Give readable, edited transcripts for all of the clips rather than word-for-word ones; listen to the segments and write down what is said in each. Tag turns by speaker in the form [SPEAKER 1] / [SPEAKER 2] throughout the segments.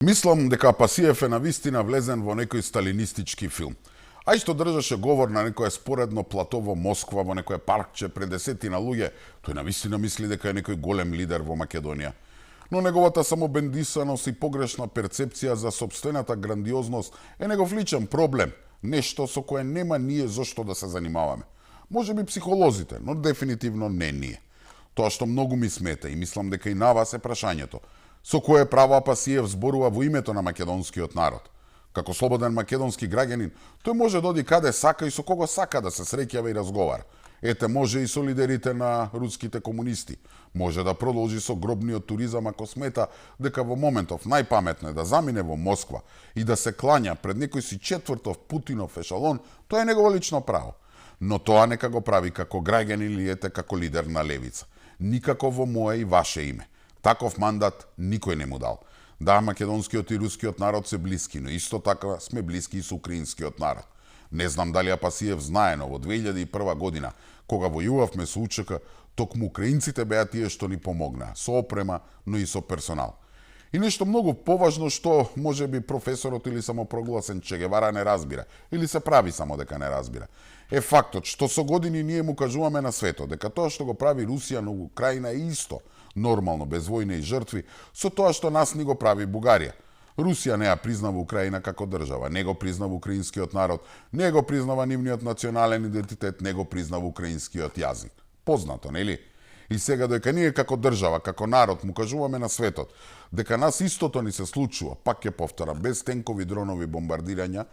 [SPEAKER 1] Мислам дека Пасиев е навистина влезен во некој сталинистички филм. А и што држаше говор на некое споредно плато во Москва, во некое паркче пред десетина луѓе, тој навистина мисли дека е некој голем лидер во Македонија. Но неговата самобендисаност и погрешна перцепција за сопствената грандиозност е негов личен проблем, нешто со кое нема ние зошто да се занимаваме. Може би психолозите, но дефинитивно не ние. Тоа што многу ми смета и мислам дека и на вас е прашањето: со кое право Пасиев зборува во името на македонскиот народ? Како слободен македонски граѓанин, тој може да оди каде сака и со кого сака да се среќава и разговара. Ете, може и со лидерите на руските комунисти. Може да продолжи со гробниот туризам ако смета дека во моментов најпаметно е да замине во Москва и да се клања пред некој си четвртов Путинов ешалон, тоа е негово лично право. Но тоа нека го прави како граѓанин или ете како лидер на левица. Никако во мое и ваше име. Таков мандат никој не му дал. Да, македонскиот и рускиот народ се блиски, но исто така сме блиски и со украинскиот народ. Не знам дали Пасиев знае, но во 2001 година, кога војувавме со УЧК, токму украинците беа тие што ни помогнаа, со опрема, но и со персонал. И нешто многу поважно што може би професорот или самопрогласен Че Гевара не разбира, или се прави само дека не разбира, е фактот што со години ние му кажуваме на светот дека тоа што го прави Русија на Украина е исто, нормално, без војна и жртви, со тоа што нас ни го прави Бугарија. Русија не ја признава Украина како држава, не го признава украинскиот народ, не го признава нивниот национален идентитет, не го признава украинскиот јазик. Познато, нели? И сега дека ние како држава, како народ му кажуваме на светот дека нас истото ни се случува, пак ќе повторам, без тенкови, дронови, бомбардирања,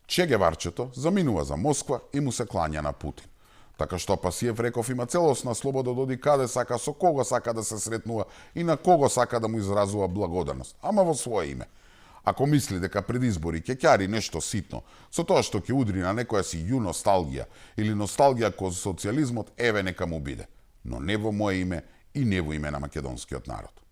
[SPEAKER 1] Че Геварчето заминува за Москва и му се клања на Путин. Така што Пасиев, реков, има целосна слобода да оди каде сака, со кого сака да се сретнува и на кого сака да му изразува благодарност, ама во свое име. Ако мисли дека пред избори ќе ќари нешто ситно, со тоа што ќе удри на некоја си ю носталгија или носталгија кон социјализмот, еве нека му биде. Но не во мое име и не во име на македонскиот народ.